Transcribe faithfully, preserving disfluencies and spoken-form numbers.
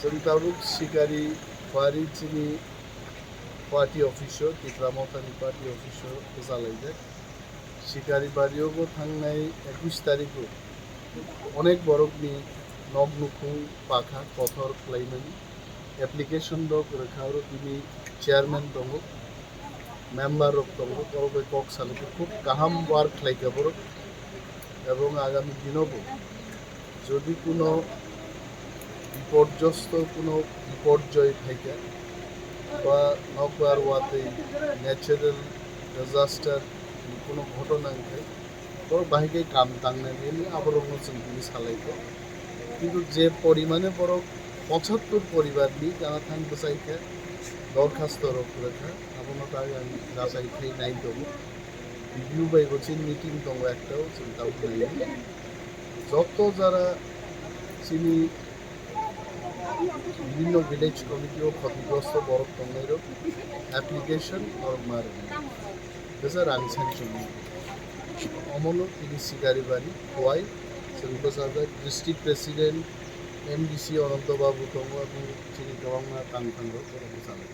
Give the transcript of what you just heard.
Chwng tabuk Sikari bari chini party office o, Tipra Mothani party office o bwchalaijak. Sikari bari o bo thangnai ekush tarikh o onek borokni nok nukhung pakha kothor khlaimani application rok rwkha, oro bini chairman tongo, member rok tongo, borok bai kok salai khe khub kaham work khlaikha borok. Ebong agami dino bo jodi kuno bipodjosto, kuno biporjoy phaikha ba nokbar watwi natural disaster ni kuno ghotona wngkhe, borok bahai khe kam tangnani hwnwi aborokno chwng tini salaikha. Kintu je porimane borok pochattor poribarni gana thang bwchaikha, dorkhasto rok rwkha, abono bai ang jachai khai nai tongo. B D O bai bo chini meeting tongo ektao, chwng tabuk nai. Joto jara chini bibhinno village committee o khotigrosto borok tongnairok application norok ma rwnai. Bwsa rang sanction. Omono tini Sikari bari Khowai, chwng bwsajak district president, M D C Ananto Babu tongo, aboni chini kwbangma tang thangrok borok bwchalai.